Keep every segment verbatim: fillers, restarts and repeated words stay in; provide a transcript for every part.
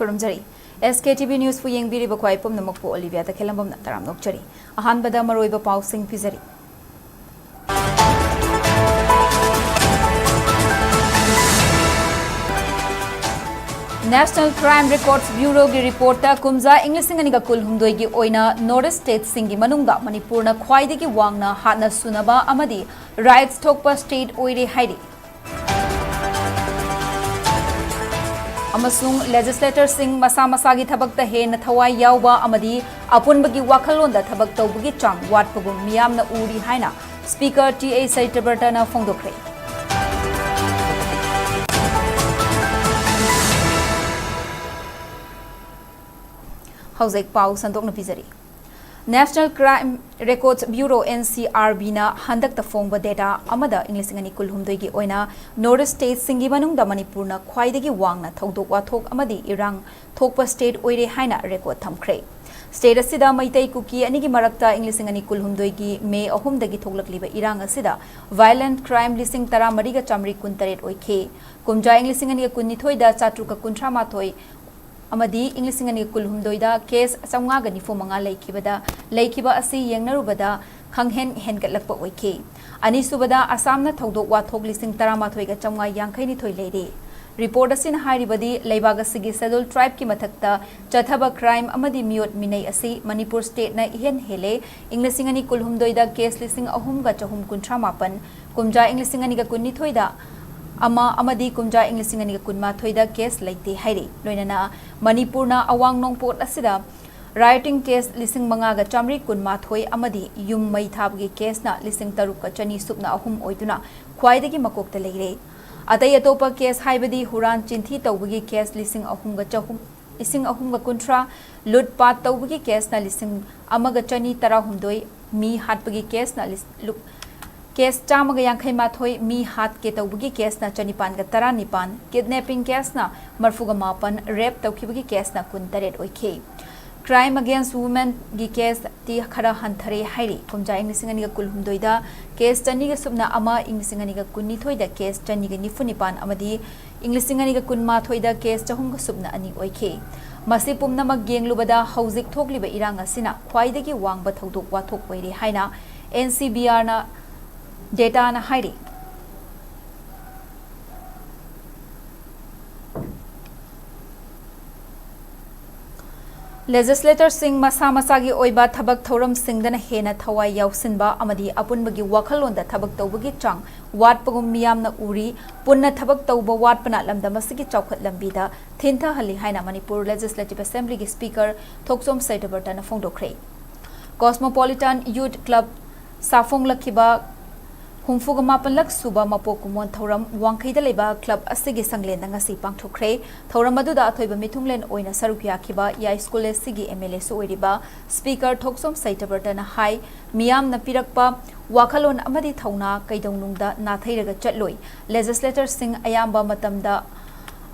ꯈꯨꯔꯨꯝꯖꯔꯤ꯫ ꯑꯦꯁ ꯀꯦ T V ꯅ꯭ꯌꯨꯁꯄꯨ ꯌꯦꯡꯕꯤꯔꯤꯕ ꯈ꯭ꯋꯥꯏ ꯄꯨꯝꯅꯃꯛꯄꯨ Olivia ꯇꯈꯦꯜꯂꯝꯕꯝꯅ ꯇꯔꯥꯝꯅ ꯑꯣꯛꯆꯔꯤ꯫ ꯑꯍꯥꯟꯕꯗ ꯃꯔꯨꯑꯣꯏꯕ ꯄꯥꯎꯁꯤꯡ ꯄꯤꯖꯔꯤ꯫ National Crime Records Bureauꯒꯤ ꯔꯤꯄꯣꯔꯠꯇ ꯀꯨꯝꯖꯥ ꯏꯪ ꯂꯤꯁꯤꯡ ꯑꯅꯤꯒ ꯀꯨꯟꯍꯨꯝꯗꯣꯏꯒꯤ ꯑꯣꯏꯅ ꯅꯣꯔꯠ ꯏꯁ ꯁ꯭ꯇꯦꯠꯁꯤꯡꯒꯤ ꯃꯅꯨꯡꯗ ꯃꯅꯤꯄꯨꯔꯅ ꯈ꯭ꯋꯥꯏꯗꯒꯤ ꯋꯥꯡꯅ ꯍꯥꯠꯅ ꯁꯨꯅꯕ ꯑꯃꯗꯤ ꯔꯥꯏꯠꯁ ꯊꯣꯛꯄ ꯁ꯭ꯇꯦꯠ ꯑꯣꯏꯔꯦ ꯍꯥꯏꯔꯤ꯫ ꯑꯃꯁꯨꯡ ꯂꯦꯖꯤꯁꯂꯦꯇꯔꯁꯤꯡ ꯃꯁꯥ ꯃꯁꯥꯒꯤ ꯊꯕꯛꯇ ꯍꯦꯟꯅ ꯊꯋꯥꯏ ꯌꯥꯎꯕ ꯑꯃꯗꯤ ꯑꯄꯨꯟꯕꯒꯤ ꯋꯥꯈꯜꯂꯣꯟꯗ ꯊꯕꯛ ꯇꯧꯕꯒꯤ ꯆꯥꯡ ꯋꯥꯠꯄꯒꯨꯝ ꯃꯤꯌꯥꯝꯅ ꯎꯔꯤ ꯍꯥꯏꯅ ꯁ꯭ꯄꯤꯀꯔ ꯇꯤ ꯑꯩꯆ ꯁꯇ꯭ꯌꯕ꯭ꯔꯇꯅ ꯐꯣꯡꯗꯣꯛꯈ꯭ꯔꯦ꯫ ꯍꯧꯖꯤꯛ ꯄꯥꯎ ꯁꯟꯗꯣꯛꯅ ꯄꯤꯖꯔꯤ꯫ National Crime Records Bureau, N C R Bꯅ ꯍꯟꯗꯛꯇ ꯐꯣꯡꯕ ꯗꯦꯇꯥ ꯑꯃꯗ ꯏꯪ ꯂꯤꯁꯤꯡ ꯑꯅꯤ ꯀꯨꯟꯍꯨꯝꯗꯣꯏꯒꯤ ꯑꯣꯏꯅ ꯅꯣꯔꯠ ꯏꯁ ꯁ꯭ꯇꯦꯠꯁꯤꯡꯒꯤ ꯃꯅꯨꯡꯗ ꯃꯅꯤꯄꯨꯔꯅ ꯈ꯭ꯋꯥꯏꯗꯒꯤ ꯋꯥꯡꯅ ꯊꯧꯗꯣꯛ ꯋꯥꯊꯣꯛ ꯑꯃꯗꯤ ꯏꯔꯥꯡ ꯊꯣꯛꯄ ꯁ꯭ꯇꯦꯠ ꯑꯣꯏꯔꯦ ꯍꯥꯏꯅ ꯔꯦꯀꯣꯔꯗ ꯊꯝꯈ꯭ꯔꯦ꯫ ꯁ꯭ꯇꯦꯠ ꯑꯁꯤꯗ ꯃꯩꯇꯩ ꯀꯨꯀꯤ ꯑꯅꯤꯒꯤ ꯃꯔꯛꯇ ꯏꯪ ꯂꯤꯁꯤꯡ ꯑꯅꯤ ꯀꯨꯟꯍꯨꯝꯗꯣꯏꯒꯤ ꯃꯦ ꯑꯍꯨꯝꯗꯒꯤ ꯊꯣꯛꯂꯛꯂꯤꯕ ꯏꯔꯥꯡ ꯑꯁꯤꯗ violent crime ꯂꯤꯁꯤꯡ ꯇꯔꯥꯃꯔꯤꯒ ꯆꯥꯃꯔꯤ ꯀꯨꯟꯇꯔꯦꯠ ꯑꯣꯏꯈꯤ꯫ ꯀꯨꯝꯖꯥ ꯏꯪ ꯂꯤꯁꯤꯡ ꯑꯅꯤꯒ ꯀꯨꯟꯅꯤꯊꯣꯏꯗ ꯆꯥꯇ꯭ꯔꯨꯛꯀ ꯀꯨꯟꯊ꯭ꯔꯥ ꯃꯥꯊꯣꯏ ꯑꯃꯗꯤ ꯏꯪ ꯂꯤꯁꯤꯡ ꯑꯅꯤꯒ ꯀꯨꯟꯍꯨꯝꯗꯣꯏꯗ ꯀꯦꯁ ꯆꯥꯝꯃꯉꯥꯒ ꯅꯤꯐꯨ ꯃꯉꯥ ꯂꯩꯈꯤꯕꯗ, ꯂꯩꯈꯤꯕ ꯑꯁꯤ ꯌꯦꯡꯅꯔꯨꯕꯗ ꯈꯪꯍꯦꯟ ꯍꯦꯟꯒꯠꯂꯛꯄ ꯑꯣꯏꯈꯤ꯫ ꯑꯅꯤꯁꯨꯕꯗ ꯑꯁꯥꯝꯅ ꯊꯧꯗꯣꯛ ꯋꯥꯊꯣꯛ ꯂꯤꯁꯤꯡ ꯇꯔꯥꯃꯥꯊꯣꯏꯒ ꯆꯥꯝꯃꯉꯥ ꯌꯥꯡꯈꯩꯅꯤꯊꯣꯏ ꯂꯩꯔꯤ꯫ ꯔꯤꯄꯣꯔꯠ ꯑꯁꯤꯅ ꯍꯥꯏꯔꯤꯕꯗꯤ, ꯂꯩꯕꯥꯛ ꯑꯁꯤꯒꯤ ꯁꯦꯗꯨꯜ ꯇ꯭ꯔꯥꯏꯕꯀꯤ ꯃꯊꯛꯇ ꯆꯠꯊꯕ ꯀ꯭ꯔꯥꯏꯝ ꯑꯃꯗꯤ ꯃꯤꯑꯣꯠ ꯃꯤꯅꯩ ꯑꯁꯤ ꯃꯅꯤꯄꯨꯔ ꯁ꯭ꯇꯦꯠꯅ ꯏꯍꯦꯟ ꯍꯦꯜꯂꯦ꯫ ꯏꯪ ꯂꯤꯁꯤꯡ ꯑꯅꯤ ꯀꯨꯟꯍꯨꯝꯗꯣꯏꯗ ꯀꯦꯁ ꯂꯤꯁꯤꯡ ꯑꯍꯨꯝꯒ ꯆꯍꯨꯝ ꯀꯨꯟꯊ꯭ꯔꯥ ꯃꯥꯄꯟ, ꯀꯨꯝꯖꯥ ꯏꯪ ꯂꯤꯁꯤꯡ ꯑꯅꯤꯒ ꯀꯨꯟꯅꯤꯊꯣꯏꯗ ꯑꯃ ꯑꯃꯗꯤ ꯀꯨꯝꯖꯥ ꯏꯪ ꯂꯤꯁꯤꯡ ꯑꯅꯤꯒ ꯀꯨꯟꯃꯥꯊꯣꯏꯗ ꯀꯦꯁ ꯂꯩꯇꯦ ꯍꯥꯏꯔꯤ꯫ ꯂꯣꯏꯅꯅ ꯃꯅꯤꯄꯨꯔꯅ ꯑꯋꯥꯡ ꯅꯣꯡꯄꯣꯛ ꯑꯁꯤꯗ rioting case ꯂꯤꯁꯤꯡ ꯃꯉꯥꯒ ꯆꯥꯃꯔꯤ ꯀꯨꯟꯃꯥꯊꯣꯏ ꯑꯃꯗꯤ ꯌꯨꯝ ꯃꯩ ꯊꯥꯕꯒꯤ ꯀꯦꯁꯅ ꯂꯤꯁꯤꯡ ꯇꯔꯨꯛꯀ ꯆꯅꯤ ꯁꯨꯞꯅ ꯑꯍꯨꯝ ꯑꯣꯏꯗꯨꯅ ꯈ꯭ꯋꯥꯏꯗꯒꯤ ꯃꯀꯣꯛꯇ ꯂꯩꯔꯦ꯫ ꯑꯇꯩ ꯑꯇꯣꯞꯄ ꯀꯦꯁ ꯍꯥꯏꯕꯗꯤ ꯍꯨꯔꯥꯟ ꯆꯤꯟꯊꯤ ꯇꯧꯕꯒꯤ ꯀꯦꯁ ꯂꯤꯁꯤꯡ ꯑꯍꯨꯝꯒ ꯆꯍꯨꯝ, ꯂꯤꯁꯤꯡ ꯑꯍꯨꯝꯒ ꯀꯨꯟꯊ꯭ꯔꯥ, ꯂꯨꯠ ꯄꯥꯠ ꯇꯧꯕꯒꯤ ꯀꯦꯁꯅ ꯂꯤꯁꯤꯡ ꯑꯃꯒ ꯆꯅꯤ ꯇꯔꯥꯍꯨꯝꯗꯣꯏ, ꯃꯤ ꯍꯥꯠꯄꯒꯤ ꯀꯦꯁꯅ ꯂꯤꯁ-, ꯂꯨ-, ꯀꯦꯁ ꯆꯥꯝꯃꯒ ꯌꯥꯡꯈꯩ ꯃꯥꯊꯣꯏ, ꯃꯤ ꯍꯥꯠꯀꯦ ꯇꯧꯕꯒꯤ ꯀꯦꯁꯅ ꯆꯅꯤꯄꯥꯟꯒ ꯇꯔꯥꯅꯤꯄꯥꯟ, ꯀꯤꯗꯅꯦꯄꯤꯡ ꯀꯦꯁꯅ ꯃꯔꯐꯨꯒ ꯃꯥꯄꯟ, ꯔꯦꯞ ꯇꯧꯈꯤꯕꯒꯤ ꯀꯦꯁꯅ ꯀꯨꯟꯇꯔꯦꯠ ꯑꯣꯏꯈꯤ꯫ Crime against womenꯒꯤ caseꯇꯤ ꯈꯔ ꯍꯟꯊꯔꯦ ꯍꯥꯏꯔꯤ꯫ ꯀꯨꯝꯖꯥ ꯏꯪ ꯂꯤꯁꯤꯡ ꯑꯅꯤꯒ ꯀꯨꯟꯍꯨꯝꯗꯣꯏꯗ case ꯆꯅꯤꯒ ꯁꯨꯞꯅ ꯑꯃ, ꯏꯪ ꯂꯤꯁꯤꯡ ꯑꯅꯤꯒ ꯀꯨꯟꯅꯤꯊꯣꯏꯗ case ꯆꯅꯤꯒ ꯅꯤꯐꯨ ꯅꯤꯄꯥꯟ ꯑꯃꯗꯤ ꯏꯪ ꯂꯤꯁꯤꯡ ꯑꯅꯤꯒ ꯀꯨꯟꯃꯥꯊꯣꯏꯗ case ꯆꯍꯨꯝꯒ ꯁꯨꯞꯅ ꯑꯅꯤ ꯑꯣꯏꯈꯤ꯫ ꯃꯁꯤ ꯄꯨꯝꯅꯃꯛ ꯌꯦꯡꯂꯨꯕꯗ ꯍꯧꯖꯤꯛ ꯊꯣꯛꯂꯤꯕ ꯏꯔꯥꯡ ꯑꯁꯤꯅ ꯈ꯭ꯋꯥꯏꯗꯒꯤ ꯋꯥꯡꯕ ꯊꯧꯗꯣꯛ ꯋꯥꯊꯣꯛ ꯑꯣꯏꯔꯦ ꯍꯥꯏꯅ N C B Rꯅ dataꯅ ꯍꯥꯏꯔꯤ꯫ Legislatorꯁꯤꯡ ꯃꯁꯥ ꯃꯁꯥꯒꯤ ꯑꯣꯏꯕ ꯊꯕꯛ ꯊꯧꯔꯝꯁꯤꯡꯗꯅ ꯍꯦꯟꯅ ꯊꯋꯥꯏ ꯌꯥꯎꯁꯤꯟꯕ ꯑꯃꯗꯤ ꯑꯄꯨꯟꯕꯒꯤ ꯋꯥꯈꯜꯂꯣꯟꯗ ꯊꯕꯛ ꯇꯧꯕꯒꯤ ꯆꯥꯡ ꯋꯥꯠꯄꯒꯨꯝ ꯃꯤꯌꯥꯝꯅ ꯎꯔꯤ꯫ ꯄꯨꯟꯅ ꯊꯕꯛ ꯇꯧꯕ ꯋꯥꯠꯄꯅ ꯂꯝꯗꯝ ꯑꯁꯤꯒꯤ ꯆꯥꯎꯈꯠ ꯂꯝꯕꯤꯗ ꯊꯤꯟꯊꯍꯜꯂꯤ ꯍꯥꯏꯅ ꯃꯅꯤꯄꯨꯔ Legislative Assemblyꯒꯤ Speaker ꯊꯣꯛꯆꯣꯝ ꯁꯩꯇꯕꯔꯇꯅ ꯐꯣꯡꯗꯣꯛꯈ꯭ꯔꯦ꯫ Cosmopolitan Youth Club ꯁꯥꯐꯣꯡꯂꯛꯈꯤꯕ ꯍꯨꯝꯐꯨꯒ ꯃꯥꯄꯟꯂꯛ ꯁꯨꯕ ꯃꯄꯣꯛ ꯀꯨꯝꯑꯣꯟ ꯊꯧꯔꯝ ꯋꯥꯡꯈꯩꯗ ꯂꯩꯕ club ꯑꯁꯤꯒꯤ ꯁꯪꯂꯦꯟꯗ ꯉꯁꯤ ꯄꯥꯡꯊꯣꯛꯈ꯭ꯔꯦ꯫ ꯊꯧꯔꯝ ꯑꯗꯨꯗ ꯑꯊꯣꯏꯕ ꯃꯤꯊꯨꯡꯂꯦꯟ ꯑꯣꯏꯅ ꯁꯔꯨꯛ ꯌꯥꯈꯤꯕ ꯌꯥꯏꯁ꯭ꯀꯨꯜ ꯑꯁꯤꯒꯤ M L Aꯁꯨ ꯑꯣꯏꯔꯤꯕ Speaker ꯊꯣꯛꯆꯣꯝ ꯁꯩꯇꯕꯔꯇꯅ ꯍꯥꯏ, ꯃꯤꯌꯥꯝꯅ ꯄꯤꯔꯛꯄ ꯋꯥꯈꯜꯂꯣꯟ ꯑꯃꯗꯤ ꯊꯧꯅꯥ ꯀꯩꯗꯧꯅꯨꯡꯗ ꯅꯥꯊꯩꯔꯒ ꯆꯠꯂꯣꯏ꯫ Legislatorꯁꯤꯡ ꯑꯌꯥꯝꯕ ꯃꯇꯝꯗ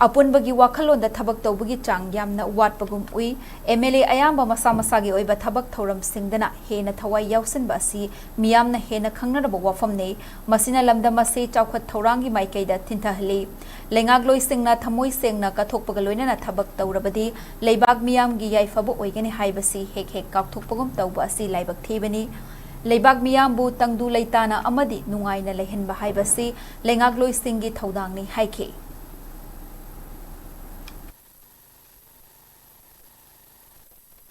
ꯑꯄꯨꯟꯕꯒꯤ ꯋꯥꯈꯜꯂꯣꯟꯗ ꯊꯕꯛ ꯇꯧꯕꯒꯤ ꯆꯥꯡ ꯌꯥꯝꯅ ꯋꯥꯠꯄꯒꯨꯝ ꯎꯏ꯫ M L A ꯑꯌꯥꯝꯕ ꯃꯁꯥ ꯃꯁꯥꯒꯤ ꯑꯣꯏꯕ ꯊꯕꯛ ꯊꯧꯔꯝꯁꯤꯡꯗꯅ ꯍꯦꯟꯅ ꯊꯋꯥꯏ ꯌꯥꯎꯁꯤꯟꯕ ꯑꯁꯤ ꯃꯤꯌꯥꯝꯅ ꯍꯦꯟꯅ ꯈꯪꯅꯔꯕ ꯋꯥꯐꯝꯅꯤ꯫ ꯃꯁꯤꯅ ꯂꯝꯗꯝ ꯑꯁꯤ ꯆꯥꯎꯈꯠ ꯊꯧꯔꯥꯡꯒꯤ ꯃꯥꯏꯀꯩꯗ ꯊꯤꯟꯊꯍꯜꯂꯤ꯫ ꯂꯩꯉꯥꯛꯂꯣꯏꯁꯤꯡꯅ ꯊꯃꯣꯏ ꯁꯦꯡꯅ ꯀꯠꯊꯣꯛꯄꯒ ꯂꯣꯏꯅꯅ ꯊꯕꯛ ꯇꯧꯔꯕꯗꯤ ꯂꯩꯕꯥꯛ ꯃꯤꯌꯥꯝꯒꯤ ꯌꯥꯏꯐꯕ ꯑꯣꯏꯒꯅꯤ ꯍꯥꯏꯕꯁꯤ ꯍꯦꯛ ꯍꯦꯛ ꯀꯥꯎꯊꯣꯛꯄꯒꯨꯝ ꯇꯧꯕ ꯑꯁꯤ ꯂꯥꯏꯕꯛ ꯊꯤꯕꯅꯤ꯫ ꯂꯩꯕꯥꯛ ꯃꯤꯌꯥꯝꯕꯨ ꯇꯪꯗꯨ ꯂꯩꯇꯥꯅ ꯑꯃꯗꯤ ꯅꯨꯡꯉꯥꯏꯅ ꯂꯩꯍꯟꯕ ꯍꯥꯏꯕꯁꯤ ꯂꯩꯉꯥꯛꯂꯣꯏꯁꯤꯡꯒꯤ ꯊꯧꯗꯥꯡꯅꯤ ꯍꯥꯏꯈꯤ꯫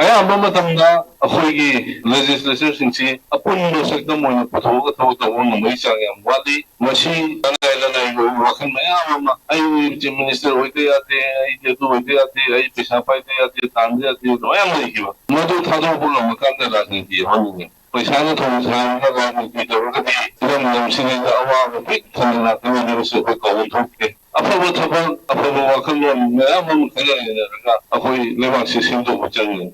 ꯑꯌꯥꯝꯕ ꯃꯇꯝꯗ ꯑꯩꯈꯣꯏꯒꯤ legislatorꯁꯤꯡꯁꯤ ꯑꯄꯨꯟꯕ ꯁꯛꯇꯝ ꯑꯣꯏꯅ ꯄꯨꯊꯣꯛꯑꯒ ꯊꯕꯛ ꯇꯧꯕ ꯉꯝꯕꯒꯤ ꯆꯥꯡ ꯌꯥꯝ ꯋꯥꯠꯂꯤ꯫ ꯃꯁꯤ ꯂꯅꯥꯏ ꯂꯅꯥꯏꯒꯤ ꯑꯣꯏꯕ ꯋꯥꯈꯜ ꯃꯌꯥꯝ ꯑꯃ, "ꯑꯩ Chief Minister ꯑꯣꯏꯗ ꯌꯥꯗꯦ, ꯑꯩꯗꯤ ꯑꯗꯨ ꯑꯣꯏꯗ ꯌꯥꯗꯦ, ꯑꯩ ꯄꯩꯁꯥ ꯄꯥꯏꯗ ꯌꯥꯗꯦ, ꯇꯥꯟꯗ ꯌꯥꯗꯦ" ꯃꯌꯥꯝ ꯂꯩꯈꯤꯕ꯫ ꯃꯗꯨ ꯊꯥꯗꯣꯛꯄ ꯉꯝꯃꯀꯥꯟꯗ ꯔꯥꯖꯅꯤꯇꯤ ꯑꯃꯅꯤꯅꯦ꯫ ꯄꯩꯁꯥꯅ ꯊꯣꯡ ꯁꯥꯔꯒ ꯔꯥꯖꯅꯤꯇꯤ ꯇꯧꯔꯒꯗꯤ ꯏꯔꯝꯗꯝꯁꯤꯗ ꯑꯋꯥꯕ ꯄꯤꯛ ꯊꯟꯅ ꯂꯥꯛꯀꯅꯤ ꯍꯥꯏꯕꯁꯤ ꯑꯩꯈꯣꯏ ꯀꯥꯎꯕ ꯊꯣꯛꯇꯦ꯫ ꯑꯐꯕ ꯊꯕꯛ, ꯑꯐꯕ ꯋꯥꯈꯜꯂꯣꯟ ꯃꯌꯥꯝ ꯑꯃ ꯈꯟꯅ ꯅꯩꯅꯔꯒ ꯑꯩꯈꯣꯏ ꯂꯩꯕꯥꯛꯁꯤ ꯁꯦꯝꯗꯣꯛꯄ ꯆꯪꯒꯅꯤ꯫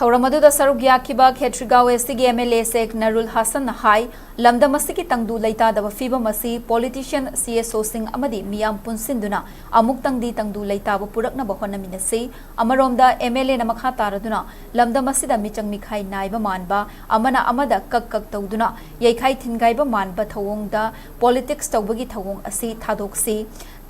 ꯊꯧꯔꯝ ꯑꯗꯨꯗ ꯁꯔꯨꯛ ꯌꯥꯈꯤꯕ ꯈꯦꯇ꯭ꯔꯤꯒꯥꯎ ꯑꯦꯁꯇꯤꯒꯤ M L A ꯁꯦꯈ ꯅꯔꯨꯜ ꯍꯥꯁꯟꯅ ꯍꯥꯏ, ꯂꯝꯗꯝ ꯑꯁꯤꯒꯤ ꯇꯪꯗꯨ ꯂꯩꯇꯥꯗꯕ ꯐꯤꯕꯝ ꯑꯁꯤ ꯄꯣꯂꯤꯇꯤꯁꯤꯌꯟ, ꯁꯤ ꯑꯦꯁ ꯑꯣꯁꯤꯡ ꯑꯃꯗꯤ ꯃꯤꯌꯥꯝ ꯄꯨꯟꯁꯤꯟꯗꯨꯅ ꯑꯃꯨꯛꯇꯪꯗꯤ ꯇꯪꯗꯨ ꯂꯩꯇꯥꯕ ꯄꯨꯔꯛꯅꯕ ꯍꯣꯠꯅꯃꯤꯟꯅꯁꯤ꯫ ꯑꯃꯔꯣꯝꯗ, ꯑꯦꯝ ꯑꯦꯜ ꯑꯦꯅ ꯃꯈꯥ ꯇꯥꯔꯗꯨꯅ ꯂꯝꯗꯝ ꯑꯁꯤꯗ ꯃꯤꯆꯪ ꯃꯤꯈꯥꯏ ꯅꯥꯏꯕ ꯃꯥꯟꯕ, ꯑꯃꯅ ꯑꯃꯗ ꯀꯛ ꯀꯛ ꯇꯧꯗꯨꯅ ꯌꯩꯈꯥꯏ ꯊꯤꯟꯒꯥꯏꯕ ꯃꯥꯟꯕ ꯊꯧꯑꯣꯡꯗ ꯄꯣꯂꯤꯇꯤꯛꯁ ꯇꯧꯕꯒꯤ ꯊꯧꯑꯣꯡ ꯑꯁꯤ ꯊꯥꯗꯣꯛꯁꯤ꯫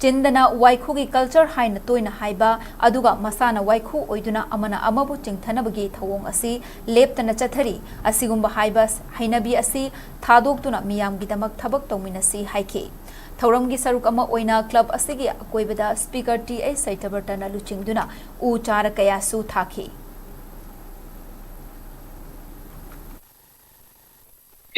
ꯆꯤꯟꯗꯅ ꯋꯥꯏꯈꯨꯒꯤ ꯀꯜꯆꯔ ꯍꯥꯏꯅ ꯇꯣꯏꯅ ꯍꯥꯏꯕ, ꯑꯗꯨꯒ ꯃꯁꯥꯅ ꯋꯥꯏꯈꯨ ꯑꯣꯏꯗꯨꯅ ꯑꯃꯅ ꯑꯃꯕꯨ ꯆꯤꯡꯊꯅꯕꯒꯤ ꯊꯧꯑꯣꯡ ꯑꯁꯤ ꯂꯦꯞꯇꯅ ꯆꯠꯊꯔꯤ꯫ ꯑꯁꯤꯒꯨꯝꯕ ꯍꯥꯏꯕ ꯍꯩꯅꯕꯤ ꯑꯁꯤ ꯊꯥꯗꯣꯛꯇꯨꯅ ꯃꯤꯌꯥꯝꯒꯤꯗꯃꯛ ꯊꯕꯛ ꯇꯧꯃꯤꯟꯅꯁꯤ ꯍꯥꯏꯈꯤ꯫ ꯊꯧꯔꯝꯒꯤ ꯁꯔꯨꯛ ꯑꯃ ꯑꯣꯏꯅ ꯀ꯭ꯂꯕ ꯑꯁꯤꯒꯤ ꯑꯀꯣꯏꯕꯗ ꯁ꯭ꯄꯤꯀꯔ ꯇꯤ ꯑꯩꯆ ꯁꯩꯇꯕ꯭ꯔꯇꯅ ꯂꯨꯆꯤꯡꯗꯨꯅ ꯎ ꯆꯥꯔ ꯀꯌꯥꯁꯨ ꯊꯥꯈꯤ꯫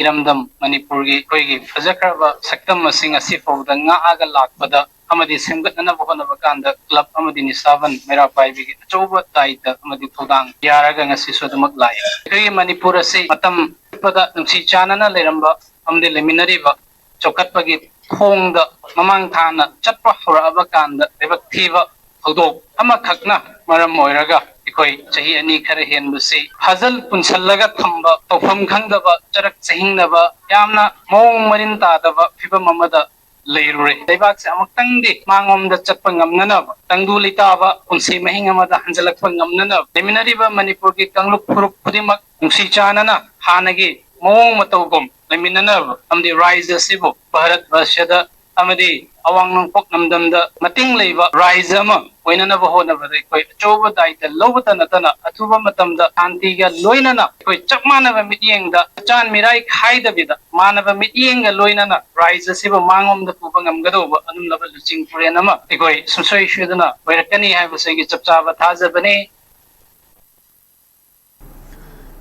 ꯏꯔꯝꯗꯝ ꯃꯅꯤꯄꯨꯔꯒꯤ ꯑꯩꯈꯣꯏꯒꯤ ꯐꯖꯈ꯭ꯔꯕ ꯁꯛꯇꯝ ꯑꯁꯤ ꯉꯁꯤ ꯐꯥꯎꯕꯗ ꯉꯥꯛꯑꯒ ꯂꯥꯛꯄꯗ ꯑꯃꯗꯤ ꯁꯦꯝꯒꯠꯅꯅꯕ ꯍꯣꯠꯅꯕ ꯀꯥꯟꯗ ꯀ꯭ꯂꯕ ꯑꯃꯗꯤ ꯅꯤꯁꯥꯕꯟ ꯃꯩꯔꯥ ꯄꯥꯏꯕꯤꯒꯤ ꯑꯆꯧꯕ ꯗꯥꯌꯤꯠꯇ ꯑꯃꯗꯤ ꯊꯧꯗꯥꯡ ꯌꯥꯔꯒ ꯉꯁꯤꯁꯨ ꯑꯗꯨꯃꯛ ꯂꯥꯛꯏ꯫ ꯑꯩꯈꯣꯏꯒꯤ ꯃꯅꯤꯄꯨꯔ ꯑꯁꯤ ꯃꯇꯝ ꯆꯨꯞꯄꯗ ꯅꯨꯡꯁꯤ ꯆꯥꯟꯅꯅ ꯂꯩꯔꯝꯕ ꯑꯃꯗꯤ ꯂꯩꯃꯤꯟꯅꯔꯤꯕ ꯆꯥꯎꯈꯠꯄꯒꯤ ꯈꯣꯡꯗ ꯃꯃꯥꯡ ꯊꯥꯅ ꯆꯠꯄ ꯍꯧꯔꯛꯑꯕ ꯀꯥꯟꯗ ꯂꯥꯏꯕꯛ ꯊꯤꯕ ꯊꯧꯗꯣꯛ ꯑꯃꯈꯛꯅ ꯃꯔꯝ ꯑꯣꯏꯔꯒ ꯑꯩꯈꯣꯏ ꯆꯍꯤ ꯑꯅꯤ ꯈꯔ ꯍꯦꯟꯕꯁꯤ ꯐꯥꯖꯜ ꯄꯨꯟꯁꯜꯂꯒ ꯊꯝꯕ, ꯇꯧꯐꯝ ꯈꯪꯗꯕ, ꯆꯔꯛ ꯆꯍꯤꯡꯅꯕ, ꯌꯥꯝꯅ ꯃꯑꯣꯡ ꯃꯔꯤꯟ ꯇꯥꯗꯕ ꯐꯤꯕꯝ ꯑꯃꯗ ꯂꯩꯔꯨꯔꯦ꯫ ꯂꯩꯕꯥꯛꯁꯦ ꯑꯃꯨꯛꯇꯪꯗꯤ ꯃꯥꯡꯂꯣꯝꯗ ꯆꯠꯄ ꯉꯝꯅꯅꯕ, ꯇꯪꯗꯨ ꯂꯩꯇꯥꯕ ꯄꯨꯟꯁꯤ ꯃꯍꯤꯡ ꯑꯃꯗ ꯍꯟꯖꯤꯜꯂꯛꯄ ꯉꯝꯅꯅꯕ, ꯂꯩꯃꯤꯟꯅꯔꯤꯕ ꯃꯅꯤꯄꯨꯔꯒꯤ ꯀꯥꯡꯂꯨꯞ ꯐꯨꯔꯨꯞ ꯈꯨꯗꯤꯡꯃꯛ ꯅꯨꯡꯁꯤ ꯆꯥꯟꯅꯅ ꯍꯥꯟꯅꯒꯤ ꯃꯑꯣꯡ ꯃꯇꯧꯒꯨꯝ ꯂꯩꯃꯤꯟꯅꯅꯕ ꯑꯃꯗꯤ ꯔꯥꯏꯖ ꯑꯁꯤꯕꯨ ꯚꯥꯔꯠ ꯚꯔꯁꯗ ꯑꯃꯗꯤ ꯑꯋꯥꯡ ꯅꯣꯡꯄꯣꯛ ꯂꯝꯗꯝꯗ ꯃꯇꯤꯡ ꯂꯩꯕ ꯔꯥꯏꯖ ꯑꯃ ꯑꯣꯏꯅꯅꯕ ꯍꯣꯠꯅꯕꯗ ꯑꯩꯈꯣꯏ ꯑꯆꯧꯕ ꯗꯥꯌꯤꯠꯇ ꯂꯧꯕꯇ ꯅꯠꯇꯅ ꯑꯊꯨꯕ ꯃꯇꯝꯗ ꯁꯥꯟꯇꯤꯒ ꯂꯣꯏꯅꯅ ꯑꯩꯈꯣꯏ ꯆꯞ ꯃꯥꯟꯅꯕ ꯃꯤꯠꯌꯦꯡꯗ ꯆꯥꯟ ꯃꯤꯔꯥꯏ ꯈꯥꯏꯗꯕꯤꯗ ꯃꯥꯟꯅꯕ ꯃꯤꯠꯌꯦꯡꯒ ꯂꯣꯏꯅꯅ ꯔꯥꯏꯖ ꯑꯁꯤꯕꯨ ꯃꯥꯡꯂꯣꯝꯗ ꯄꯨꯕ ꯉꯝꯒꯗꯧꯕ ꯑꯗꯨꯒꯨꯝꯂꯕ ꯂꯨꯆꯤꯡ ꯄꯨꯔꯦꯜ ꯑꯃ ꯑꯩꯈꯣꯏ ꯁꯨꯡꯁꯣꯏ ꯁꯣꯏꯗꯅ ꯑꯣꯏꯔꯛꯀꯅꯤ ꯍꯥꯏꯕꯁꯤꯒꯤ ꯆꯞ ꯆꯥꯕ ꯊꯥꯖꯕꯅꯤ꯫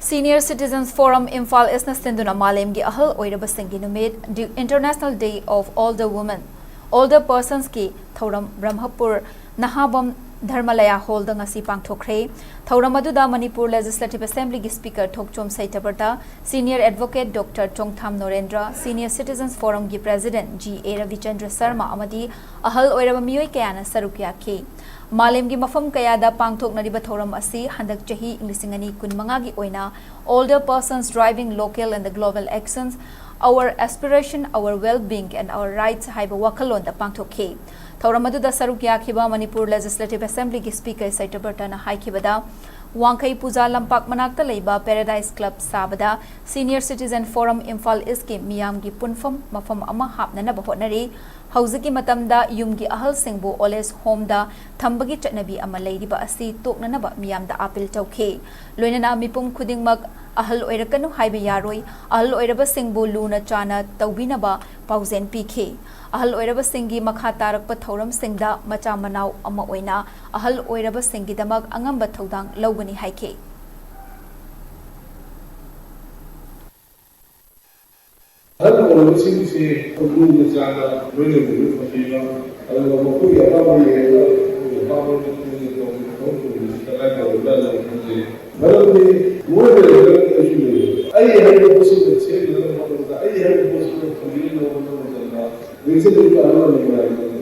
Senior Citizens Forum ꯏꯝꯐꯥꯜ ꯏꯁꯅ ꯁꯤꯟꯗꯨꯅ ꯃꯥꯂꯦꯝꯒꯤ ꯑꯍꯜ ꯑꯣꯏꯔꯕꯁꯤꯡꯒꯤ ꯅꯨꯃꯤꯠ, The International Day of Older Women, Older Personsꯀꯤ ꯊꯧꯔꯝ ꯕ꯭ꯔꯍꯃꯄꯨꯔ ꯅꯍꯥꯕꯝ ꯙꯔꯃꯂꯌꯥ ꯍꯣꯜꯗ ꯉꯁꯤ ꯄꯥꯡꯊꯣꯛꯈ꯭ꯔꯦ꯫ ꯊꯧꯔꯝ ꯑꯗꯨꯗ ꯃꯅꯤꯄꯨꯔ ꯂꯦꯖꯤꯁꯂꯦꯇꯤꯚ ꯑꯦꯁꯦꯝꯕ꯭ꯂꯤꯒꯤ speaker Thokchom Satyabrata, senior advocate doctor Chongtham Narendra, senior citizens ꯐꯣꯔꯝꯒꯤ president G A Rabichandra Sharma ꯑꯃꯗꯤ ꯑꯍꯜ ꯑꯣꯏꯔꯕ ꯃꯤꯑꯣꯏ ꯀꯌꯥꯅ ꯁꯔꯨꯛ ꯌꯥꯈꯤ꯫ ꯃꯥꯂꯦꯝꯒꯤ ꯃꯐꯝ ꯀꯌꯥꯗ ꯄꯥꯡꯊꯣꯛꯅꯔꯤꯕ ꯊꯧꯔꯝ ꯑꯁꯤ ꯍꯟꯗꯛ ꯆꯍꯤ ꯏꯪ ꯂꯤꯁꯤꯡ ꯑꯅꯤ ꯀꯨꯟꯃꯉꯥꯒꯤ ꯑꯣꯏꯅ Older Persons Driving Local and the Global Actions, Our Aspiration, Our Well-Being and Our Rights ꯍꯥꯏꯕ ꯋꯥꯈꯜꯂꯣꯟꯗ ꯄꯥꯡꯊꯣꯛꯈꯤ꯫ ꯊꯧꯔꯝ ꯑꯗꯨꯗ ꯁꯔꯨꯛ ꯌꯥꯈꯤꯕ ꯃꯅꯤꯄꯨꯔ Legislative Assemblyꯒꯤ Speaker ꯏꯁꯩ ꯇꯕꯔꯇꯅ ꯍꯥꯏꯈꯤꯕꯗ, ꯋꯥꯡꯈꯩ ꯄꯨꯖꯥ ꯂꯝꯄꯥꯛ ꯃꯅꯥꯛꯇ ꯂꯩꯕ Paradise Club ꯁꯥꯕꯗ Senior Citizen Forum Imphal Eastꯀꯤ ꯃꯤꯌꯥꯝꯒꯤ ꯄꯨꯟꯐꯝ ꯃꯐꯝ ꯑꯃ ꯍꯥꯞꯅꯅꯕ ꯍꯣꯠꯅꯔꯤ꯫ ꯍꯧꯖꯤꯛꯀꯤ ꯃꯇꯝꯗ ꯌꯨꯝꯒꯤ ꯑꯍꯜꯁꯤꯡꯕꯨ Old Age Homeꯗ ꯊꯝꯕꯒꯤ ꯆꯠꯅꯕꯤ ꯑꯃ ꯂꯩꯔꯤꯕ ꯑꯁꯤ ꯇꯣꯛꯅꯅꯕ ꯃꯤꯌꯥꯝꯗ ꯑꯥꯄꯤꯜ ꯇꯧꯈꯤ꯫ ꯂꯣꯏꯅꯅ ꯃꯤꯄꯨꯝ ꯈꯨꯗꯤꯡꯃꯛ ꯑꯍꯜ ꯑꯣꯏꯔꯛꯀꯅꯨ ꯍꯥꯏꯕ ꯌꯥꯔꯣꯏ, ꯑꯍꯜ ꯑꯣꯏꯔꯕꯁꯤꯡꯕꯨ ꯂꯨꯅ ꯆꯥꯅ ꯇꯧꯕꯤꯅꯕ ꯄꯥꯎꯖꯦꯜ ꯄꯤꯈꯤ꯫ ꯑꯍꯜ ꯑꯣꯏꯔꯕꯁꯤꯡꯒꯤ ꯃꯈꯥ ꯇꯥꯔꯛꯄ ꯊꯧꯔꯝꯁꯤꯡꯗ ꯃꯆꯥ ꯃꯅꯥꯎ ꯑꯃ ꯑꯣꯏꯅ ꯑꯍꯜ ꯑꯣꯏꯔꯕꯁꯤꯡꯒꯤꯗꯃꯛ ꯑꯉꯝꯕ ꯊꯧꯗꯥꯡ ꯂꯧꯒꯅꯤ ꯍꯥꯏꯈꯤ꯫ ꯑꯍꯜ ꯑꯣꯏꯔꯕꯁꯤꯡꯁꯤ ꯂꯨꯅ ꯆꯥꯟꯅ ꯂꯣꯏꯅꯕꯤꯕ ꯐꯪꯕꯤꯕ, ꯑꯗꯨꯒ ꯃꯈꯣꯏꯒꯤ ꯑꯄꯥꯝꯕ ꯌꯦꯡꯉꯒ ꯃꯈꯣꯏꯒꯤ ꯑꯄꯥꯝꯕ ꯃꯇꯨꯡ ꯏꯟꯅ ꯇꯧꯕꯤꯕ ꯊꯕꯛ ꯇꯧꯕꯁꯤ ꯇꯉꯥꯏ ꯐꯗꯕ ꯑꯃ ꯈꯟꯖꯩ꯫ ꯃꯔꯝꯗꯤ ꯃꯣꯏ ꯂꯩꯔꯒ ꯑꯩꯁꯨ ꯂꯩꯔꯦ꯫ ꯑꯩ ꯍꯥꯏꯕ ꯄꯣꯠꯁꯤꯗ ꯁꯦꯝꯅꯅꯕ ꯍꯣꯠꯅꯕꯗ, ꯑꯩ ꯍꯥꯏꯕ ꯄꯣꯠꯁꯤꯗ ꯐꯪꯕꯤꯅꯕ ꯍꯣꯠꯅꯕ ꯃꯇꯝꯗ ꯂꯦꯡꯖꯗ꯭ꯔꯤꯕ ꯑꯃ ꯂꯩꯕ ꯍꯥꯏꯕꯗꯨꯅꯤ꯫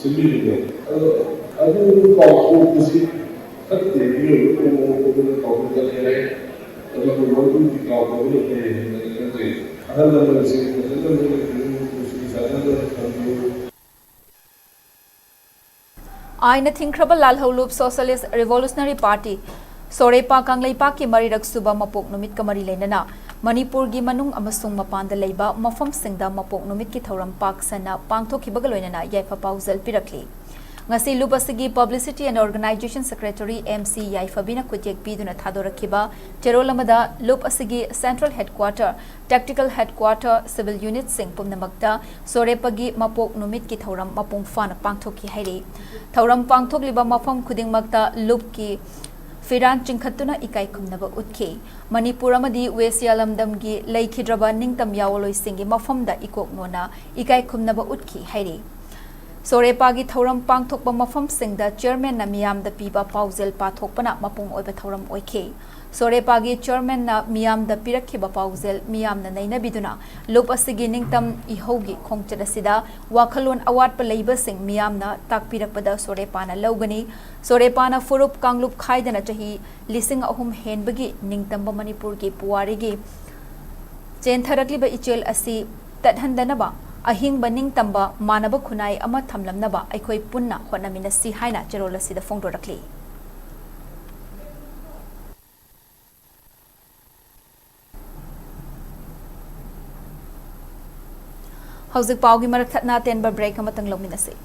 ꯁꯤꯟꯕꯤꯕꯅꯦ꯫ ꯑꯗꯣ ꯑꯗꯨ ꯀꯥꯎꯊꯣꯛꯄꯁꯤ ꯐꯠꯇꯦ, ꯃꯤꯑꯣꯏꯕ ꯄꯨꯝꯅꯃꯛ ꯑꯗꯨꯅ ꯀꯥꯎꯊꯣꯛꯀꯅꯤ ꯍꯥꯏ꯫ ꯑꯗꯨꯕꯨ ꯃꯗꯨꯗꯤ ꯀꯥꯎꯗꯕꯅ ꯐꯩ ꯍꯥꯏꯅ ꯑꯩ ꯈꯟꯖꯩ꯫ ꯑꯍꯜ ꯂꯃꯟꯁꯤꯡ ꯐꯖꯅ ꯂꯣꯏꯅꯕꯤꯌꯨ, ꯅꯨꯡꯁꯤ ꯆꯥꯟꯅꯅ ꯊꯝꯕꯤꯌꯨ꯫ ꯑꯥꯏꯟꯅ ꯊꯤꯡꯈ꯭ꯔꯕ ꯂꯥꯜꯍꯧꯂꯨꯞ Socialist Revolutionary Party, ꯁꯣꯔꯦꯄꯥ ꯀꯪꯂꯩꯄꯥꯛꯀꯤ ꯃꯔꯤꯔꯛ ꯁꯨꯕ ꯃꯄꯣꯛ ꯅꯨꯃꯤꯠꯀ ꯃꯔꯤ ꯂꯩꯅꯅ ꯃꯅꯤꯄꯨꯔꯒꯤ ꯃꯅꯨꯡ ꯑꯃꯁꯨꯡ ꯃꯄꯥꯟꯗ ꯂꯩꯕ ꯃꯐꯝꯁꯤꯡꯗ ꯃꯄꯣꯛ ꯅꯨꯃꯤꯠꯀꯤ ꯊꯧꯔꯝ ꯄꯥꯛ ꯁꯟꯅ ꯄꯥꯡꯊꯣꯛꯈꯤꯕꯒ ꯂꯣꯏꯅꯅ ꯌꯥꯏꯐ ꯄꯥꯎꯖꯦꯜ ꯄꯤꯔꯛꯂꯤ꯫ ꯉꯁꯤ ꯂꯨꯞ ꯑꯁꯤꯒꯤ Publicity and Organization Secretary M C ꯌꯥꯏꯐꯕꯤꯅ ꯈꯨꯠꯌꯦꯛ ꯄꯤꯗꯨꯅ ꯊꯥꯗꯣꯔꯛꯈꯤꯕ ꯆꯦꯔꯣꯜ ꯑꯃꯗ ꯂꯨꯞ ꯑꯁꯤꯒꯤ Central Headquarter, Tactical Headquarter, Civil Unitꯁꯤꯡ ꯄꯨꯝꯅꯃꯛꯇ ꯁꯣꯔꯦꯄꯥꯒꯤ ꯃꯄꯣꯛ ꯅꯨꯃꯤꯠꯀꯤ ꯊꯧꯔꯝ ꯃꯄꯨꯡ ꯐꯥꯅ ꯄꯥꯡꯊꯣꯛꯈꯤ ꯍꯥꯏꯔꯤ꯫ ꯊꯧꯔꯝ ꯄꯥꯡꯊꯣꯛꯂꯤꯕ ꯃꯐꯝ ꯈꯨꯗꯤꯡꯃꯛꯇ ꯂꯨꯞꯀꯤ ꯐꯤꯔꯥꯟ ꯆꯤꯡꯈꯠꯇꯨꯅ ꯏꯀꯥꯏ ꯈꯨꯝꯅꯕ ꯎꯠꯈꯤ꯫ ꯃꯅꯤꯄꯨꯔ ꯑꯃꯗꯤ ꯋꯦꯁꯤꯌꯥ ꯂꯝꯗꯝꯒꯤ ꯂꯩꯈꯤꯗ꯭ꯔꯕ ꯅꯤꯡꯇꯝ ꯌꯥꯑꯣꯟꯂꯣꯏꯁꯤꯡꯒꯤ ꯃꯐꯝꯗ ꯏꯀꯣꯛ ꯅꯣꯟꯅ ꯏꯀꯥꯏ ꯈꯨꯝꯅꯕ ꯎꯠꯈꯤ ꯍꯥꯏꯔꯤ꯫ ꯁꯣꯔꯦꯄꯥꯒꯤ ꯊꯧꯔꯝ ꯄꯥꯡꯊꯣꯛꯄ ꯃꯐꯝꯁꯤꯡꯗ Chairmanꯅ ꯃꯤꯌꯥꯝꯗ ꯄꯤꯕ ꯄꯥꯎꯖꯦꯜ ꯄꯥꯊꯣꯛꯄꯅ ꯃꯄꯨꯡ ꯑꯣꯏꯕ ꯊꯧꯔꯝ ꯑꯣꯏꯈꯤ꯫ ꯁꯣꯔꯦꯄꯥꯒꯤ ꯆꯤꯌꯔꯃꯦꯟꯅ ꯃꯤꯌꯥꯝꯗ ꯄꯤꯔꯛꯈꯤꯕ ꯄꯥꯎꯖꯦꯜ ꯃꯤꯌꯥꯝꯅ ꯅꯩꯅꯕꯤꯗꯨꯅ ꯂꯨꯞ ꯑꯁꯤꯒꯤ ꯅꯤꯡꯇꯝ ꯏꯍꯧꯒꯤ ꯈꯣꯡꯆꯠ ꯑꯁꯤꯗ ꯋꯥꯈꯜꯂꯣꯟ ꯑꯋꯥꯠꯄ ꯂꯩꯕꯁꯤꯡ ꯃꯤꯌꯥꯝꯅ ꯇꯥꯛꯄꯤꯔꯛꯄꯗ ꯁꯣꯔꯦꯄꯥꯅ ꯂꯧꯒꯅꯤ꯫ ꯁꯣꯔꯦꯄꯥꯅ ꯐꯨꯔꯨꯞ ꯀꯥꯡꯂꯨꯞ ꯈꯥꯏꯗꯅ ꯆꯍꯤ ꯂꯤꯁꯤꯡ ꯑꯍꯨꯝ ꯍꯦꯟꯕꯒꯤ ꯅꯤꯡꯇꯝꯕ ꯃꯅꯤꯄꯨꯔꯒꯤ ꯄꯨꯋꯥꯔꯤꯒꯤ ꯆꯦꯟꯊꯔꯛꯂꯤꯕ ꯏꯆꯦꯜ ꯑꯁꯤ ꯇꯠꯍꯟꯗꯅꯕ ꯑꯍꯤꯡꯕ ꯅꯤꯡꯇꯝꯕ ꯃꯥꯟꯅꯕ ꯈꯨꯟꯅꯥꯏ ꯑꯃ ꯊꯝꯂꯝꯅꯕ ꯑꯩꯈꯣꯏ ꯄꯨꯟꯅ ꯍꯣꯠꯅꯃꯤꯟꯅꯁꯤ ꯍꯥꯏꯅ ꯆꯦꯔꯣꯜ ꯑꯁꯤꯗ ꯐꯣꯡꯗꯣꯔꯛꯂꯤ꯫ ꯍꯧꯖꯤꯛ ꯄꯥꯎꯒꯤ ꯃꯔꯛ ꯊꯠꯅ ꯑꯇꯦꯟꯕ ꯕ꯭ꯔꯦꯛ ꯑꯃꯇꯪ ꯂꯧꯃꯤꯟꯅꯁꯤ꯫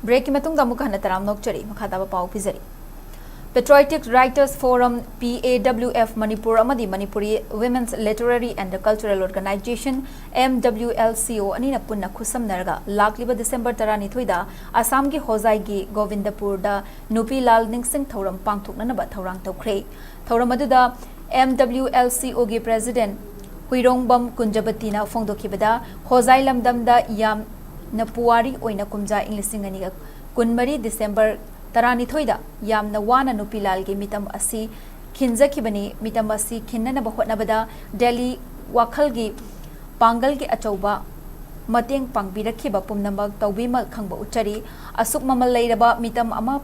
ꯕ꯭ꯔꯦꯛꯀꯤ ꯃꯇꯨꯡꯗ ꯑꯃꯨꯛ ꯍꯟꯅ ꯇꯔꯥꯝꯅ ꯑꯣꯛꯆꯔꯤ꯫ ꯃꯈꯥ ꯇꯥꯕ ꯄꯥꯎ ꯄꯤꯖꯔꯤ꯫ Patriotic Writers Forum, P A W F, Manipur ꯑꯃꯗꯤ Manipuri Women's Literary and Cultural Organization, M W L C O, ꯑꯅꯤꯅ ꯄꯨꯟꯅ ꯈꯨꯠꯁꯝꯅꯔꯒ ꯂꯥꯛꯂꯤꯕ ꯗꯤꯁꯦꯝꯕꯔ ꯇꯔꯥꯅꯤꯊꯣꯏꯗ ꯑꯁꯥꯝꯒꯤ ꯍꯣꯖꯥꯏꯒꯤ ꯒꯣꯕꯤꯟꯗꯄꯨꯔꯗ ꯅꯨꯄꯤ ꯂꯥꯜ ꯅꯤꯡꯁꯤꯡ ꯊꯧꯔꯝ ꯄꯥꯡꯊꯣꯛꯅꯅꯕ ꯊꯧꯔꯥꯡ ꯇꯧꯈ꯭ꯔꯦ꯫ ꯊꯧꯔꯝ ꯑꯗꯨꯗ M W L C O ꯒꯤ President ꯍꯨꯏꯔꯣꯡꯕꯝ ꯀꯨꯟꯖꯕꯇꯤꯅ ꯐꯣꯡꯗꯣꯛꯈꯤꯕꯗ, ꯍꯣꯖꯥꯏ ꯂꯝꯗꯝꯗ ꯌꯥꯝ ꯅ ꯄꯨꯋꯥꯔꯤ ꯑꯣꯏꯅ ꯀꯨꯝꯖꯥ ꯏꯪ ꯂꯤꯁꯤꯡ ꯑꯅꯤꯒ ꯀꯨꯟꯃꯔꯤ December ꯇꯔꯥꯅꯤꯊꯣꯏꯗ ꯌꯥꯝꯅ ꯋꯥꯅ ꯅꯨꯄꯤ ꯂꯥꯜꯒꯤ ꯃꯤꯇꯝ ꯑꯁꯤ ꯈꯤꯟꯖꯈꯤꯕꯅꯤ꯫ ꯃꯤꯇꯝ ꯑꯁꯤ ꯈꯤꯟꯅꯅꯕ ꯍꯣꯠꯅꯕꯗ ꯗꯦꯜꯂꯤ ꯋꯥꯈꯜꯒꯤ ꯄꯥꯡꯒꯜꯒꯤ ꯑꯆꯧꯕ ꯃꯇꯦꯡ ꯄꯥꯡꯕꯤꯔꯛꯈꯤꯕ ꯄꯨꯝꯅꯃꯛ ꯇꯧꯕꯤꯃꯜ ꯈꯪꯕ ꯎꯠꯆꯔꯤ꯫ ꯑꯁꯨꯛ ꯃꯃꯜ ꯂꯩꯔꯕ ꯃꯤꯇꯝ ꯑꯃ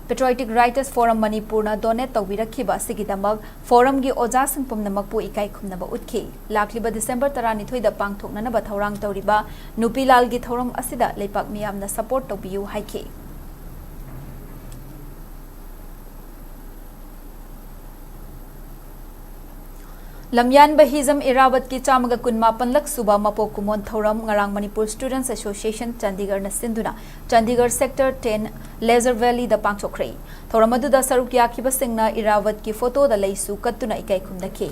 Patriotic Writers Forum ꯃꯅꯤꯄꯨꯔꯅ donate ꯇꯧꯕꯤꯔꯛꯈꯤꯕ ꯑꯁꯤꯒꯤꯗꯃꯛ forumꯒꯤ ꯑꯣꯖꯥꯁꯤꯡ ꯄꯨꯝꯅꯃꯛꯄꯨ ꯏꯀꯥꯏ ꯈꯨꯝꯅꯕ ꯎꯠꯈꯤ꯫ ꯂꯥꯛꯂꯤꯕ December ꯇꯔꯥꯅꯤꯊꯣꯏꯗ ꯄꯥꯡꯊꯣꯛꯅꯅꯕ ꯊꯧꯔꯥꯡ ꯇꯧꯔꯤꯕ ꯅꯨꯄꯤ ꯂꯥꯜꯒꯤ ꯊꯧꯔꯝ ꯑꯁꯤꯗ ꯂꯩꯄꯥꯛ ꯃꯤꯌꯥꯝꯅ support ꯇꯧꯕꯤꯌꯨ ꯍꯥꯏꯈꯤ꯫ ꯂꯝꯌꯥꯟꯕ ꯍꯤꯖꯝ ꯏꯔꯥꯕꯠꯀꯤ ꯆꯥꯝꯃꯒ ꯀꯨꯟꯃꯥꯄꯟꯂꯛ ꯁꯨꯕ ꯃꯄꯣꯛ ꯀꯨꯝꯑꯣꯟ ꯊꯧꯔꯝ ꯉꯔꯥꯡ ꯃꯅꯤꯄꯨꯔ Students Association ꯆꯥꯟꯗꯤꯒꯔꯅ ꯁꯤꯟꯗꯨꯅ ꯆꯥꯟꯗꯤꯒꯔ Sector ten Leisure Valleyꯗ ꯄꯥꯡꯊꯣꯛꯈ꯭ꯔꯦ꯫ ꯊꯧꯔꯝ ꯑꯗꯨꯗ ꯁꯔꯨꯛ ꯌꯥꯈꯤꯕꯁꯤꯡꯅ ꯏꯔꯥꯕꯠꯀꯤ photoꯗ ꯂꯩꯁꯨ ꯀꯠꯇꯨꯅ ꯏꯀꯥꯏ ꯈꯨꯝꯅꯈꯤ꯫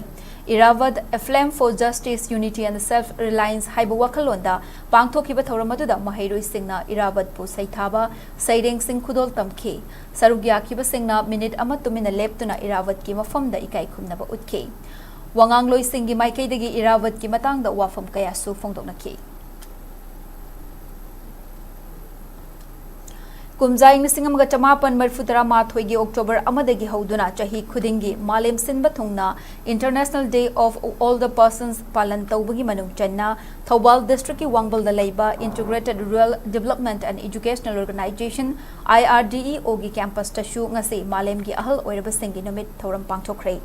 Irrawadh, A Flame for Justice, Unity and Self-Reliance ꯍꯥꯏꯕ ꯋꯥꯈꯜꯂꯣꯟꯗ ꯄꯥꯡꯊꯣꯛꯈꯤꯕ ꯊꯧꯔꯝ ꯑꯗꯨꯗ ꯃꯍꯩꯔꯣꯏꯁꯤꯡꯅ ꯏꯔꯥꯕꯠꯄꯨ ꯁꯩꯊꯥꯕ ꯁꯩꯔꯦꯡꯁꯤꯡ ꯈꯨꯗꯣꯜ ꯇꯝꯈꯤ꯫ ꯁꯔꯨꯛ ꯌꯥꯈꯤꯕꯁꯤꯡꯅ minute ꯑꯃ ꯇꯨꯃꯤꯟꯅ ꯂꯦꯞꯇꯨꯅ ꯏꯔꯥꯕꯠꯀꯤ ꯃꯐꯝꯗ ꯏꯀꯥꯏ ꯈꯨꯝꯅꯕ ꯎꯠꯈꯤ꯫ ꯋꯥꯉꯥꯡꯂꯣꯏꯁꯤꯡꯒꯤ ꯃꯥꯏꯀꯩꯗꯒꯤ ꯏꯔꯥꯕꯠꯀꯤ ꯃꯇꯥꯡꯗ ꯋꯥꯐꯝ ꯀꯌꯥꯁꯨ ꯐꯣꯡꯗꯣꯛꯅꯈꯤ꯫ ꯀꯨꯝꯖꯥ ꯏꯪ ꯂꯤꯁꯤꯡ ꯑꯃꯒ ꯆꯃꯥꯄꯟ ꯃꯔꯤꯐꯨ ꯇꯔꯥꯃꯥꯊꯣꯏꯒꯤ October ꯑꯃꯗꯒꯤ ꯍꯧꯗꯨꯅ ꯆꯍꯤ ꯈꯨꯗꯤꯡꯒꯤ ꯃꯥꯂꯦꯝ ꯁꯤꯟꯕ ꯊꯨꯡꯅ International Day of Older Persons ꯄꯥꯂꯟ ꯇꯧꯕꯒꯤ ꯃꯅꯨꯡ ꯆꯟꯅ ꯊꯧꯕꯥꯜ districtꯀꯤ ꯋꯥꯡꯕꯜꯗ ꯂꯩꯕ Integrated Rural Development and Educational Organization, IRDEOꯒꯤ campusꯇꯁꯨ ꯉꯁꯤ ꯃꯥꯂꯦꯝꯒꯤ ꯑꯍꯜ ꯑꯣꯏꯔꯕꯁꯤꯡꯒꯤ ꯅꯨꯃꯤꯠ ꯊꯧꯔꯝ ꯄꯥꯡꯊꯣꯛꯈ꯭ꯔꯦ꯫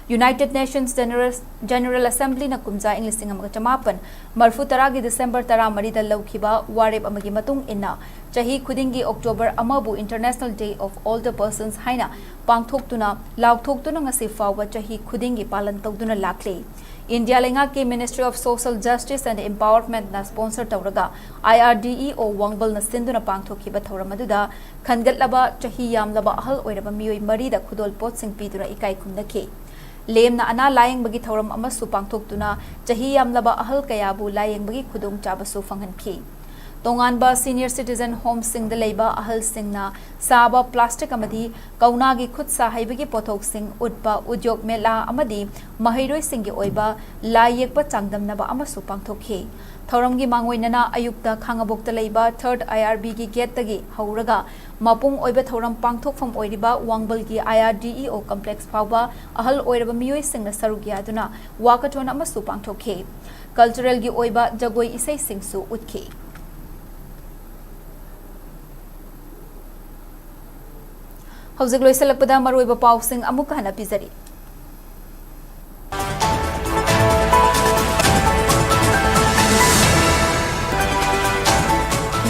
United Nations General, General Assemblyꯅ ꯀꯨꯝꯖꯥ ꯏꯪ ꯂꯤꯁꯤꯡ ꯑꯃꯒ ꯆꯃꯥꯄꯟ ꯃꯔꯤꯐꯨ ꯇꯔꯥꯒꯤ December ꯇꯔꯥꯃꯔꯤꯗ ꯂꯧꯈꯤꯕ ꯋꯥꯔꯦꯞ ꯑꯃꯒꯤ ꯃꯇꯨꯡ ꯏꯟꯅ, ꯆꯍꯤ ꯈꯨꯗꯤꯡꯒꯤ October ꯑꯃꯕꯨ International Day of Older Persons ꯍꯥꯏꯅ ꯄꯥꯡꯊꯣꯛꯇꯨꯅ, ꯂꯥꯎꯊꯣꯛꯇꯨꯅ ꯉꯁꯤ ꯐꯥꯎꯕ ꯆꯍꯤ ꯈꯨꯗꯤꯡꯒꯤ ꯄꯥꯂꯟ ꯇꯧꯗꯨꯅ ꯂꯥꯛꯂꯤ꯫ ꯏꯟꯗꯤꯌꯥ ꯂꯩꯉꯥꯛꯀꯤ Ministry of Social Justice and Empowermentꯅ sponsor ꯇꯧꯔꯒ IRDEO ꯋꯥꯡꯕꯜꯅ ꯁꯤꯟꯗꯨꯅ ꯄꯥꯡꯊꯣꯛꯈꯤꯕ ꯊꯧꯔꯝ ꯑꯗꯨꯗ ꯈꯟꯒꯠꯂꯕ ꯆꯍꯤ ꯌꯥꯝꯂꯕ ꯑꯍꯜ ꯑꯣꯏꯔꯕ ꯃꯤꯑꯣꯏ ꯃꯔꯤꯗ ꯈꯨꯗꯣꯜ ꯄꯣꯠꯁꯤꯡ ꯄꯤꯗꯨꯅ ꯏꯀꯥꯏ ꯈꯨꯝꯅꯈꯤ꯫ ꯂꯦꯝꯅ ꯑꯅꯥ ꯂꯥꯌꯦꯡꯕꯒꯤ ꯊꯧꯔꯝ ꯑꯃꯁꯨ ꯄꯥꯡꯊꯣꯛꯇꯨꯅ ꯆꯍꯤ ꯌꯥꯝꯂꯕ ꯑꯍꯜ ꯀꯌꯥꯕꯨ ꯂꯥꯌꯦꯡꯕꯒꯤ ꯈꯨꯗꯣꯡꯆꯥꯕꯁꯨ ꯐꯪꯍꯟꯈꯤ꯫ ꯇꯣꯉꯥꯟꯕ senior citizen homeꯁꯤꯡꯗ ꯂꯩꯕ ꯑꯍꯜꯁꯤꯡꯅ ꯁꯥꯕ plastic ꯑꯃꯗꯤ ꯀꯧꯅꯥꯒꯤ ꯈꯨꯠ ꯁꯥ ꯍꯩꯕꯒꯤ ꯄꯣꯠꯊꯣꯛꯁꯤꯡ ꯎꯠꯄ ꯎꯗ꯭ꯌꯣꯛ ꯃꯦꯂꯥ ꯑꯃꯗꯤ ꯃꯍꯩꯔꯣꯏꯁꯤꯡꯒꯤ ꯑꯣꯏꯕ ꯂꯥꯏ ꯌꯦꯛꯄ ꯆꯥꯡꯗꯝꯅꯕ ꯑꯃꯁꯨ ꯄꯥꯡꯊꯣꯛꯈꯤ꯫ ꯊꯧꯔꯝꯒꯤ ꯃꯥꯡꯑꯣꯏꯅꯅ ꯑꯌꯨꯛꯇ ꯈꯥꯉꯕꯣꯛꯇ ꯂꯩꯕ third IRBꯒꯤ gateꯇꯒꯤ ꯍꯧꯔꯒ ꯃꯄꯨꯡ ꯑꯣꯏꯕ ꯊꯧꯔꯝ ꯄꯥꯡꯊꯣꯛꯐꯝ ꯑꯣꯏꯔꯤꯕ ꯋꯥꯡꯕꯜꯒꯤ IRDEO complex ꯐꯥꯎꯕ ꯑꯍꯜ ꯑꯣꯏꯔꯕ ꯃꯤꯑꯣꯏꯁꯤꯡꯅ ꯁꯔꯨꯛ ꯌꯥꯗꯨꯅ walkathon ꯑꯃꯁꯨ ꯄꯥꯡꯊꯣꯛꯈꯤ꯫ Culturalꯒꯤ ꯑꯣꯏꯕ ꯖꯒꯣꯏ ꯏꯁꯩꯁꯤꯡꯁꯨ ꯎꯠꯈꯤ꯫ ꯍꯧꯖꯤꯛ ꯂꯣꯏꯁꯤꯜꯂꯛꯄꯗ ꯃꯔꯨꯑꯣꯏꯕ ꯄꯥꯎꯁꯤꯡ ꯑꯃꯨꯛꯀ ꯍꯟꯅ ꯄꯤꯖꯔꯤ꯫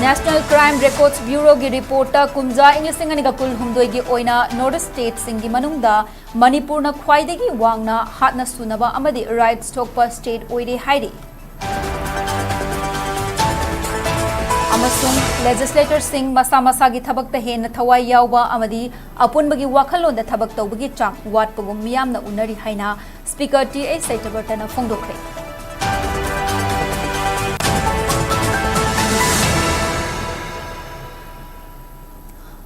National Crime Records Bureauꯒꯤ reportꯇ ꯀꯨꯝꯖꯥ ꯏꯪ ꯂꯤꯁꯤꯡ ꯑꯅꯤꯒ ꯀꯨꯟꯍꯨꯝꯗꯣꯏꯒꯤ ꯑꯣꯏꯅ North East stateꯁꯤꯡꯒꯤ ꯃꯅꯨꯡꯗ ꯃꯅꯤꯄꯨꯔꯅ ꯈ꯭ꯋꯥꯏꯗꯒꯤ ꯋꯥꯡꯅ ꯍꯥꯠꯅ ꯁꯨꯅꯕ ꯑꯃꯗꯤ rights ꯊꯣꯛꯄ state ꯑꯣꯏꯔꯦ ꯍꯥꯏꯔꯤ꯫ ꯑꯃꯁꯨꯡ legislatorꯁꯤꯡ ꯃꯁꯥ ꯃꯁꯥꯒꯤ ꯊꯕꯛꯇ ꯍꯦꯟꯅ ꯊꯋꯥꯏ ꯌꯥꯎꯕ ꯑꯃꯗꯤ ꯑꯄꯨꯟꯕꯒꯤ ꯋꯥꯈꯜꯂꯣꯟꯗ ꯊꯕꯛ ꯇꯧꯕꯒꯤ ꯆꯥꯡ ꯋꯥꯠꯄꯒꯨꯝ ꯃꯤꯌꯥꯝꯅ ꯎꯅꯔꯤ ꯍꯥꯏꯅ Speaker ꯇꯤ ꯑꯩꯆ ꯁꯇ꯭ꯌꯕ꯭ꯔꯇꯅ ꯐꯣꯡꯗꯣꯛꯈ꯭ꯔꯦ꯫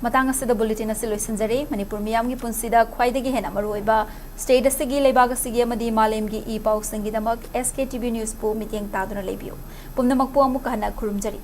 ꯃꯇꯥꯡ ꯑꯁꯤꯗ bulletin ꯑꯁꯤ ꯂꯣꯏꯁꯤꯟꯖꯔꯦ꯫ ꯃꯅꯤꯄꯨꯔ ꯃꯤꯌꯥꯝꯒꯤ ꯄꯨꯟꯁꯤꯗ ꯈ꯭ꯋꯥꯏꯗꯒꯤ ꯍꯦꯟꯅ ꯃꯔꯨꯑꯣꯏꯕ state ꯑꯁꯤꯒꯤ, ꯂꯩꯕꯥꯛ ꯑꯁꯤꯒꯤ ꯑꯃꯗꯤ ꯃꯥꯂꯦꯝꯒꯤ E ꯄꯥꯎꯁꯤꯡꯒꯤꯗꯃꯛ S K T V Newsꯄꯨ ꯃꯤꯠꯌꯦꯡ ꯇꯥꯗꯨꯅ ꯂꯩꯕꯤꯌꯨ꯫ ꯄꯨꯝꯅꯃꯛꯄꯨ ꯑꯃꯨꯛꯀ ꯍꯟꯅ ꯈꯨꯔꯨꯝꯖꯔꯤ꯫